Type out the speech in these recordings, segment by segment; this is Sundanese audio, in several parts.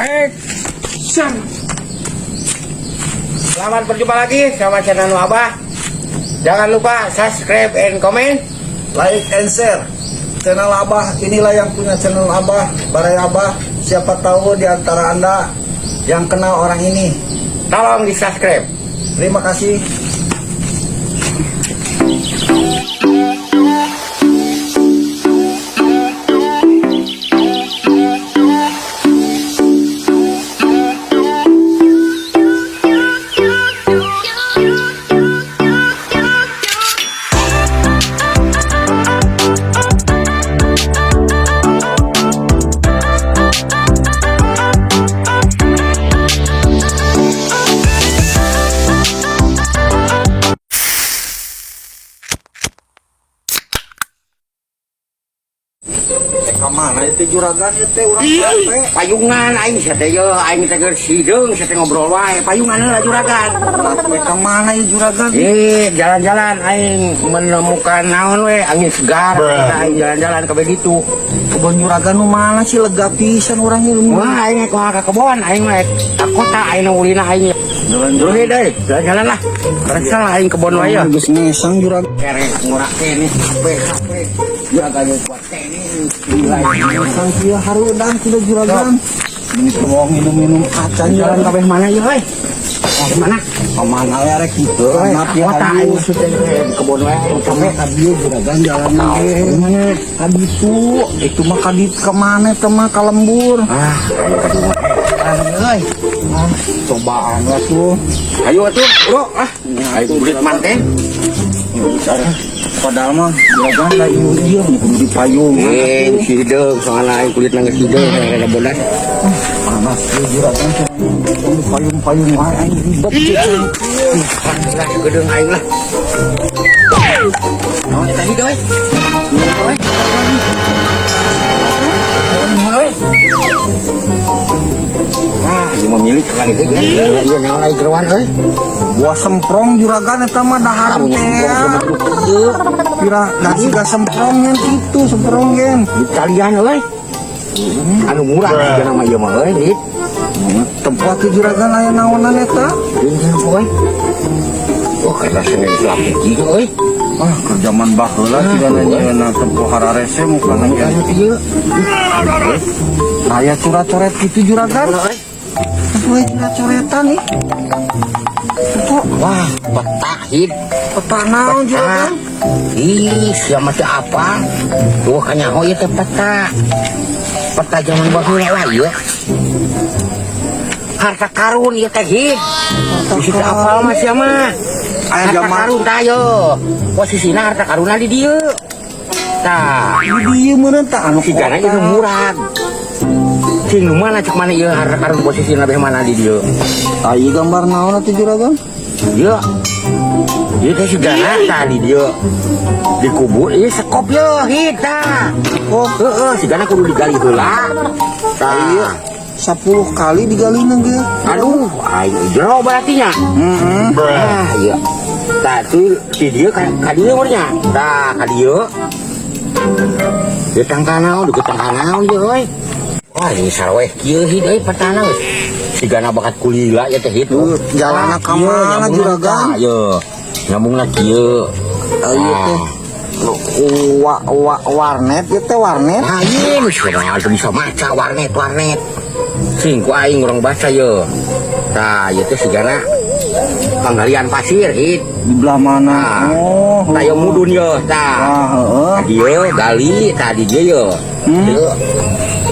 Action. Selamat berjumpa lagi sama channel Abah. Jangan lupa subscribe and comment. Like and share. Channel Abah, inilah yang punya channel Abah, Barai Abah. Siapa tahu di antara Anda yang kenal orang ini. Tolong di subscribe. Terima kasih. Kemana itu juragan itu urang capek. Payungan aing sia teh ye, aing teh keur sideung sia teh ngobrol wae. Payungan heula, juragan. Kemana ya, juragan? Eh, jalan-jalan aing menemukan naon we, angin segar. Kita aing jalan-jalan ke begitu. Kebon juragan nu mana sih, lega pisan urang ini. Wah, aing ka kebon, aing mah ka kota aing ulina aing. Jalan-jalan. Dulu deh, jalan-jalan lah. Resel aing kebon wae ya. Geus ngesang, juragan. Kere ngurak kene HP HP. Juragan buat kene. Gila. Ngesang kieu hareudang sudah, juragan. Ini mau minum-minum acan Jalan juragan. kabeh mana ya, euy? Oh, mana? Kemana ya rek gitu? Kota aing maksudnya kebon wae aing Sampai capek. ka dieu, juragan, jalannya ge. Mana? Ka ditu, itu mah ka ditu kemana itu mah ka lembur. Ah, ayo ka dieu. Euy. Ah, cobaan lah tuh. Ayo atuh, bro. Ah, ayo kulit manten. Padahal mah juragan da ieu ieu kudu dipayung. Eh, hideung soalna aing kulit nangis hideung ada bodas. Panas ieu, juragan, kudu payung-payung wae aing ribet gitu. Lah, gedeung aing lah. Naon eta hideung euy? Euy. Euy. Ah, ieu mah milik kali itu. Ieu naon aing geroan euy? Buah semprong, juragan, eta mah dahar Punya teh. semprong ieu. Pira nasi ga semprong gen kitu semprong gen. Di kalian euy. Anu murah juga nama ieu mah euy, Dit. Tempat ke juragan aya naonan eta? Ini euy. Oh, karena seneng selaput ieu euy. Ah, keur zaman baheula cigana nyieunna tempo hararese mukana ge. Anu ieu. Aya curat-coret gitu, juragan. Euy. Tempo curat-coretan nih. Tempo Wah, peta hid. Peta naon, juragan? Ih, siapa teh apa? Tuh kanyaho ieu teh peta. Peta zaman baheula lah ieu. Harta karun ieu teh, hid. Bisi teu apal mah sia mah. Aya Harta zaman karun tah yo. Posisina harta karunna di dieu. Tah, di dieu meureun tah anu sigana ieu nu murag. Cing nu mana, cek mana ieu harta karun posisina beh mana di dieu? Tah, ieu gambar naon atuh, juragan? Ieu. Ieu teh sigana tah di dieu. Dikubur ieu sekop ye hid tah. Oh, Heeh, sigana kudu digali heula. Tah. Iya. 10 kali digalina ge. Aduh, aing jero berarti nya. Heeh. Ah, iya. Tah tuh di dieu ka dieu mah nya. Tah, ka dieu. Di tangkal naon, di tangkal naon ieu euy. Wah, ini sarweh kieu hid euy petana geus. Sigana bakat kulila ya teh hid. Tuh, jalanna ka mana, juragan? Ieu. Nyambungna kieu. Ah, ieu teh wa, wa, warnet ieu teh warnet. Nah, ieu geus bisa maca warnet warnet. Sing ku aing urang baca ye. Tah, ieu teh sigana panggalian pasir hid. Di belah mana? Nah, Oh, tah ieu mudun ye, tah. Ah, heeh. Tadi ye gali, tadi dia ye. Ieu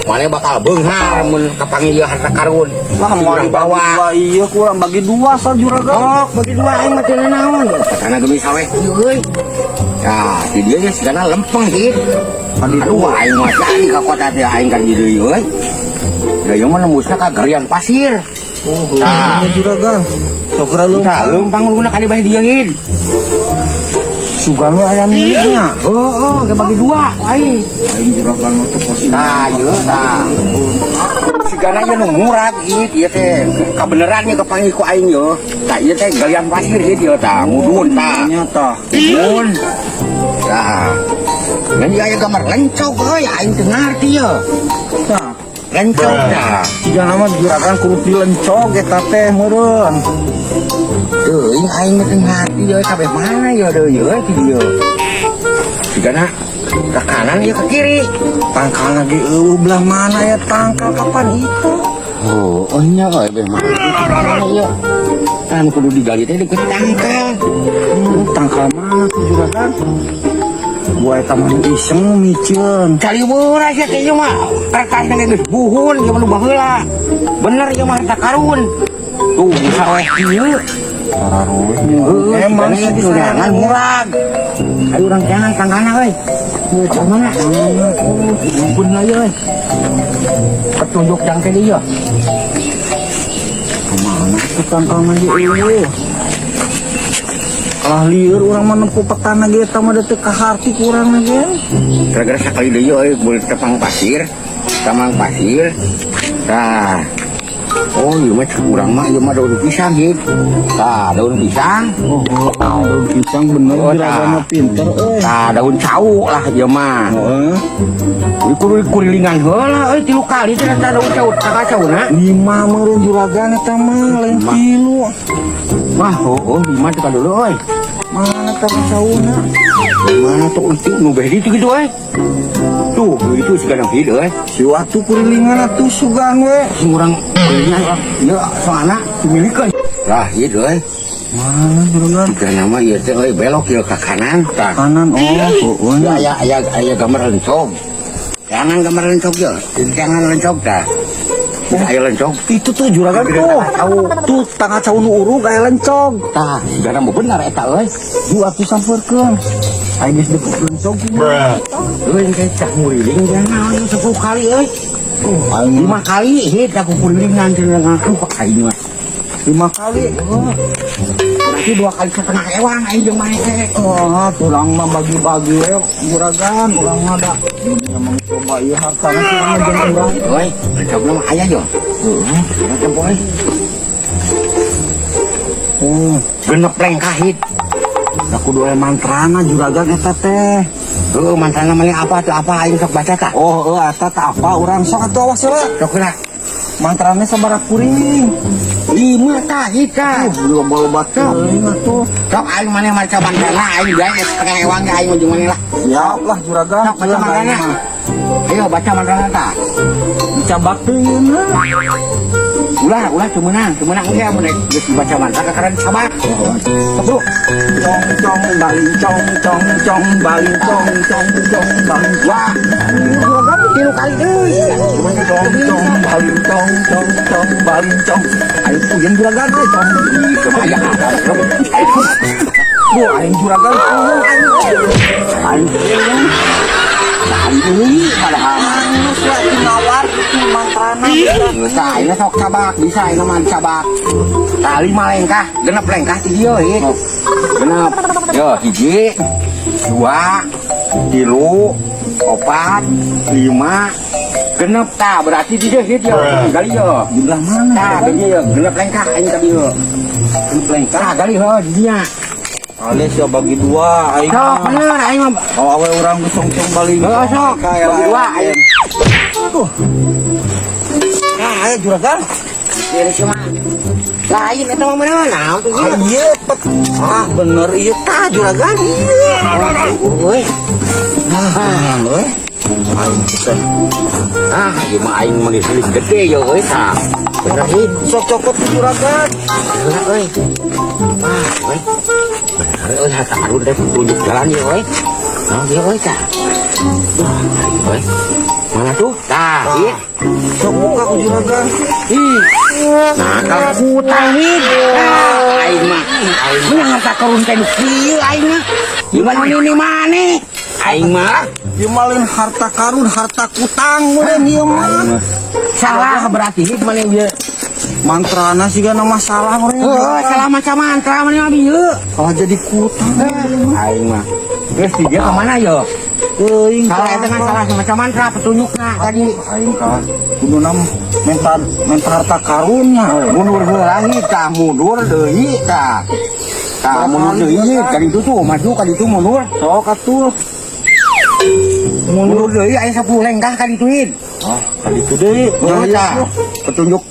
mana bakal beunghar mun kapanggih ieu harta karun. Lah, mau Urang dibagi bawa. dua iya kurang bagi dua sa, juragan. Oh, bagi dua aing mah teu naon. Karena geus saweh kieu euy. Nah, di dieu nya sigana lempeng hid. Tadi Aduh, aing mah jadi ka kota teh aing kan di dieu euy. Da ieu mah nembusna ka galian pasir. Oh, Tah. iya, juragan. Sok geura Tah, leumpang. lempang luna kali bae dieu hid. Sugan we aya miliknya. Oh, ge bagi dua aing. Aing juragan mah teu posisi. Tah, ieu tah. Sigana ieu nu murag ieu ieu teh kabeneran ieu kapanggih ku aing ye. Tah, ieu teh galian pasir ieu dieu tah, mudun tah. Nya tah. Mudun. Tah. Ngan ieu aya gambar lencok euy, aing teu ngarti ye. Tah. Lencog tah. Jigana mah juragan kudu dilencog eta teh meureun. Teuing aing mah teu ngarti euy, kabeh mana ya deui euy ti dieu. Jigana ke kanan ya ke kiri. Tangkal lagi eueuh, belah mana ya tangkal kapan itu? Oh, nya euy, beh mana ieu? Kan kudu digali teh deket tangkal. Tangkal mana tuh, juragan? Gua eta mah iseng miceun. Cari murah sia teh, ieu mah kertasna ge geus buhun, ieu mah nu baheula. Bener ieu mah harta karun. Tuh bisa weh kieu. Heuh, Emang emang sih. Sorangan murag. Ayo urang jangan tangkalna euy. Cak mana? Bener ieu euy. Petunjuk jang teh ieu. Kemana tuh tangkal lagi eueuh? Kalah lieur urang mah nempo petana ge eta mah teu kaharti ku urang ge. Gara-gara sakali deui euy boleh tepang pasir, tamang pasir. Tah. Oh, ieu mah cek urang mah ieu mah daun pisang gitu. Tah, daun pisang. Oh, daun pisang bener. Oh, Juraganna tah. Pinter euy. Tah, daun cau lah ieu mah. Heeh. Ieu kudu kurilingan heula euy tilu kali teh eta daun cau, tangkal cauna. Lima meureun, juragan, eta mah lain Lima. tilu. Wah, oh, lima teh dulu euy. Mana tangkal cauna? Mana tuh itu nu beh ditu gitu euy. Tuh, itu segala hid euy. Si waktu kurilingan atuh sugan we. Sing urang kurilingan ieu soalna dimilikeun. Lah, ieu euy. Mana, juragan? Jika nama ieu teh euy belok ieu ke kanan tah. Kanan, oh, oh, Ya, aya aya aya gambar lencog. Jangan gambar lencog ya. Jangan lencog tah. Aya lencog. Itu tuh, juragan, tuh. Tahu. Tuh tangkal cau nu urug aya lencog. Tah, sigana mah bener eta euy. Ju atuh sampeurkeun. Aing geus deket lencog kumaha. Euy kayak cah nguriling jangan 10 kali euy. Aing Lima kali hit aku kurilingan cenah ngaku aing mah. Lima kali. Oh. Berarti 2,5 kali ewang aing jeung maneh teh. Oh, urang mah bagi-bagi we, juragan, urang mah da. Emang coba ieu hartana curang jeung urang. Euy, lencogna mah aya yo. Heeh. Heeh, tempo euy. Oh, Genep lengkah hit. Da kudu aya mantrana, juragan, eta teh. Heuh, mantrana maneh apa tuh, apa aing sok baca tah. Oh, heuh, eta teh apa urang sok atuh awas heula. Sok lah. Mantrana sabaraha kuring? Lima tah hit tah. Loba-loba teuing atuh. Sok aing maneh maca mantrana aing gae setengah ewang ge aing jeung maneh lah. Siap lah, juragan. Sok baca mantrana. Ayo baca mantrana tah. Dicabak teuing. Ulah, ulah teu meunang, teu meunang engke mun geus dibaca mantra kakaran sabak. Sok bro. Cong cong baling cong cong cong baling cong cong cong baling. Wah, Juragan. tilu kali deui. Cong cong baling cong cong cong baling cong. Ayo puyeng, juragan, euy, cong. Ih, kemaya. Bu aing, juragan, puyeng aing. Aing puyeng. Tahan deui padahal. Geus we ngawar mantrana. Geus tah, ayeuna sok cabak, bisa ayeuna mah dicabak. Tah, lima lengkah, genep lengkah ti dieu hit. Genep. Yo, hiji, dua, tilu, opat, lima, genep tah, berarti di dieu hit yo. Gali yo. Di belah mana? Tah, gali yo, genep lengkah aing ka dieu. Genep lengkah. Tah, gali heuh di dinya. Alias ya bagi dua aing. Sok bener aing mah. Kalau awe urang geus cong baling. Heeh, sok. Bagi dua aing. Tuh. Nah, aya, juragan. Ieu sih mah. Lain eta mah meunang naon tuh Ah, ieu. iya, pet. Ah, bener iya tah, juragan. Iya. Euy. Ah, euy. Aing teh. Ah, ieu mah aing meuni sulit gede yo euy tah. Bener sih. Sok cokot ku juragan. Bener euy. Wah, euy. Bener euy, harta karun teh tunjuk jalan ieu euy. Naon ieu euy tah. Wah, euy. Mana tuh? Tah, ieu. Sok buka ku juragan. Ih. Nah, kalau kutang hid. Ah, aing mah. Aing mah harta karun teh nu kieu aing mah. Di mana ini maneh? Aing mah. Ieu mah lain harta karun, harta kutang meureun ieu mah. Salah berarti hid maneh ieu. Mantrana sigana masalah meureun. Heuh, salah maca mantra maneh mah bieu. Kalau jadi kutang. Aing mah. Terus dia ke mana yo? Teuing. Salah eta kan salah maca mantra petunjukna tadi. Aing kalah. Kuduna menta menta harta karunnya. Mundur heula lagi tah, mundur deui tah. Tah, mundur deui ka ditu tuh, maju ka ditu mundur. Sok atuh. Mundur deui aya 10 lengkah ka ditu, Hid. Ah, ka ditu deui. Oh, tah. Petunjuk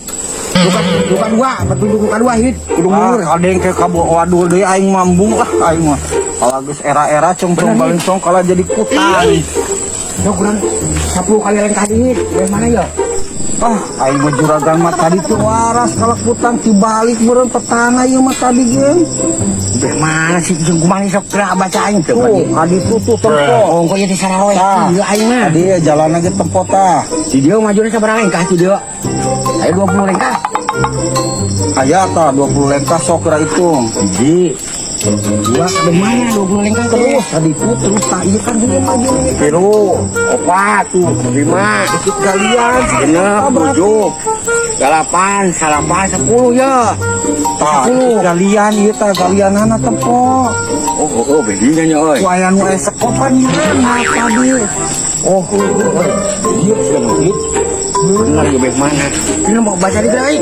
luka, luka dua, petunjuk luka dua, Hid. Kudu mundur. Ah, kadeng ke kabur wadul deui aing mambung lah aing mah. Kalau geus era-era congcong Bener, balincong kalah jadi kutang. Yo kurang 10 kali lengkah deui, Hid. Mana ya? Ah, aing mah juragan mah tadi tuh waras kalau kutang dibalik meureun petana ieu mah tadi geun. Beh mana sih jeung kumaha sok gerak baca aing teu? Tuh, kadi tuh tuh tempo. Oh, kok ieu teh sararoe Tah. ieu aing mah. Tadi jalan lagi tempo tah. Di dieu majuna sabaraha lengkah di dieu? Aya 20 lengkah. Aya tah 20 lengkah sok geura hitung. Hiji. Dua ke mana 20 lengkah Terus terus? tadi tuh terus tah ieu kan dia maju nih. Tilu, opat, lima, Dikit kalian genep, tujuh, delapan, salapan, 10 ya. Tah, 10. dikit kalian ieu tah galianana tempo. Oh, bedinya nya euy. Ku aya nu aya sekopan mana tadi. Oh. Iya, sudah mungkin. Benar ya, beh mana? Ini mau baca di euy.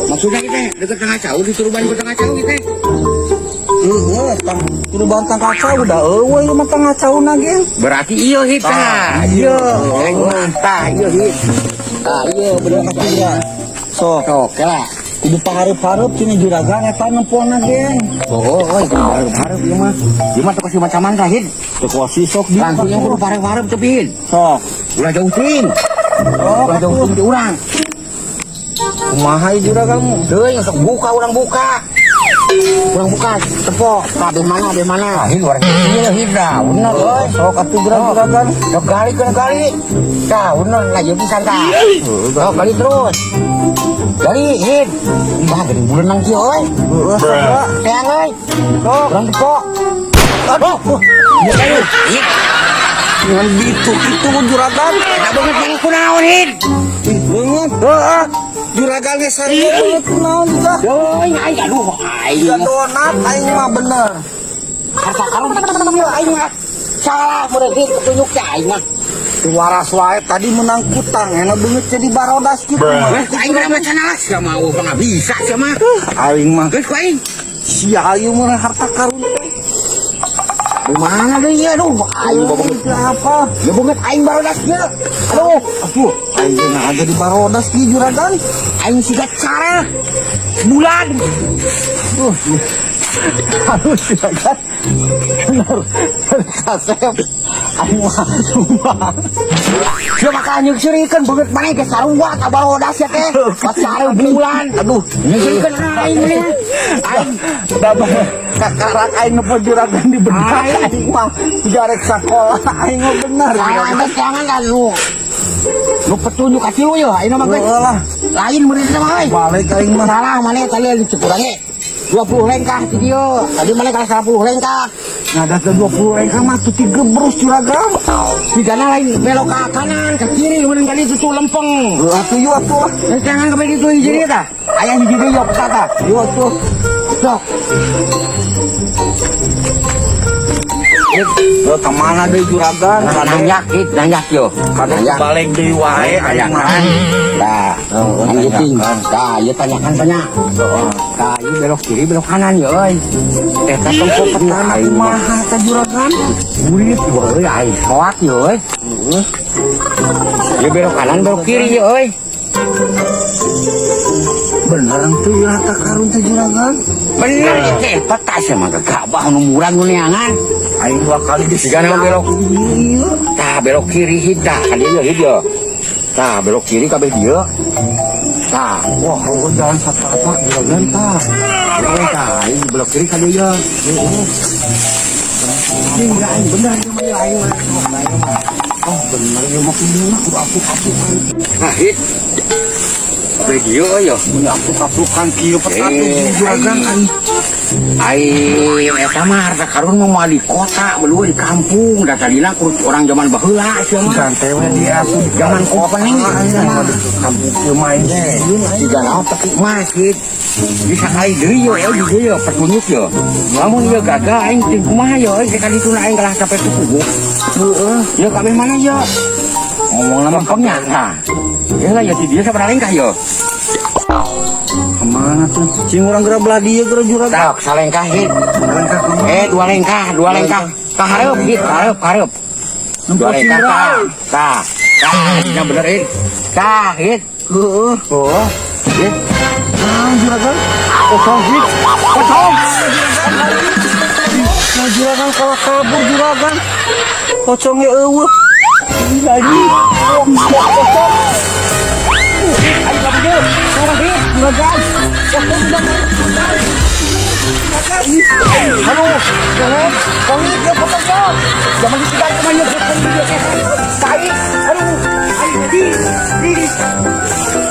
Maksudnya kita dekat tengah jauh di Turuban ke tengah jauh kita. Heeh, tang kudu tang kacau udah eueuh ieu mah tang kacauna ge. Berarti iya hit tah. Iya. Aing mah tah iya hit. Tah iya bener Iya. Sok, Oke lah. Kudu pahareup-hareup cenah juragan eta nempona ge. Oh, itu hareup-hareup ieu mah. Ieu mah teu kasih macaman tah hit. Teu kuasi sok di. Langsung yang kudu pareup-hareup teu hit. Sok. Ulah jauh teuing. Sok Ulah jauh teuing ti urang. Kumaha ieu juragan? Teuing sok buka urang buka. Urang buka tepok. Tah beh mana beh mana. Hit urang ieu hit dah. Bener euy. Sok atuh geura juragan. Sok gali kena gali. Tah bener lah ieu pisan tah. Sok gali terus. Gali hit. Bah geuning buleunang kieu euy. Heeh, sok lah. Teang euy. Sok. Urang tepok. Aduh. Hit. Ngan ditu kitu juragan. Eta beungeut maneh kunaon hit? Ih, beungeut. Heeh. Juragan ge sarua beungeut kunaon juga. Deuing aing aduh aing. Juga donat aing mah bener. Harta karun ieu aing mah. Salah meureun hit petunjuk teh aing mah. Waras wae tadi menang kutang enak beungeut jadi barodas kitu mah. Geus ku aing mah macan sia mah eueuh mah bisa sia mah. Aing mah Geus ku aing. sia ieu mah harta karun teh. Di mana deui ieu aduh aing beungeut apa? Ya beungeut aing barodas ieu. Aduh, Aduh, aing ge nah jadi barodas kieu juragan. Aing siga cara bulan. Aduh, juragan. Bener. Kasep. Aing mah sumpah. Sia maka nyeuseurikeun beungeut maneh ge sarua ka barodas ya teh. Pasare bulan. Aduh, Nyeuseurikeun aing mah. Aing dapat kakarak aing nepo juragan di bedak Aing. Aing mah jarek sakola aing mah bener. Salah teh jangan kan lu. Nu petunjuk ka tilu ye aing mah geus. Heeh lah. Lain meureun mah euy. Balik aing mah. Salah maneh tadi dicek urang ge. 20 lengkah ti dieu. Tadi maneh kalah 10 lengkah. Nah, data 20 lengkah mah tuh tiga berus juragan. Tigana lain belok ke kanan, ke kiri, kemudian kali itu tuh lempeng. Heuh atuh yuk atuh lah. Dan jangan ke itu hiji deui tah. Aya hiji deui yok tah. Yuk atuh. Sok. Heuh ka mana deui juragan? Nanjak hit, nanjak yo. Nanjak. Balik deui wae aing mah. Tanyakan. Tah, Oh, kan ieu ting. tanyakan. Tah, ieu tanyakan banyak. Tah, ieu belok kiri, belok kanan yo euy. Eta tempo petana Aing mah. kumaha teh juragan? Burit euy aing soak yo euy. Ieu belok kanan, belok kiri yo euy. Bener tuh ya harta karun teh juragan. Bener ieu teh peta sia mah gabah nu murah nu neangan. Aing dua kali di Sigana belok. Iya. Tah belok kiri hit tah ka dieu hit yo. Tah belok kiri kabeh dieu. Tah, Wah, oh, jalan satapak juragan tah. eh tah ieu belok kiri ka dieu yo. Ini aing bener ieu mah aing mah. Aing mah. Oh, bener ieu mah kuduna kudu apuk-apukan. Nah, hit. Kabeh dieu euy yo. Kudu apuk-apukan kieu peta tuh Eh, juragan aing. aing. Aing eta mah harta karun mah moal di kota, beuh di kampung. Da tadina ku orang zaman baheula sia mah. Santai we dia atuh di Zaman opening. Aing mah di kampung kieu main teh. Tiga naon tapi emas hit. Bisa kali deui yo euy di dieu yo petunjuk yo. Lamun ieu gagal aing teh kumaha yo euy ka ditu aing kalah capek tuh kubu. Heeh. Yo kabeh mana yo? Ngomong lama Lempengnya tah. Ya lah ya di dieu sabaraha lengkah yo. Kemana tuh? Cing urang geura belah dieu geura juragan. Tah salengkah hit. Lengkah kumaha? Eh dua lengkah, dua lengkah. Ka hareup hit, ka hareup, ka hareup. Nempo Dua sirah. tah. Tah. Tah, dina bener Hid. Tah, Hid. Heeh. Oh. Hid. Nah, juragan. Kosong, Hid. Kosong. Nah, juragan kalah kabur juragan. Pocongnya euweuh. Ini lagi. Pocong. Ayo kamu dulu. Turun, Hid. Juragan. Pocong juragan. Aduh, jangan. Kau ini dia pocongnya. Jangan ditinggal kemana dia. Aduh, ayo, di, di.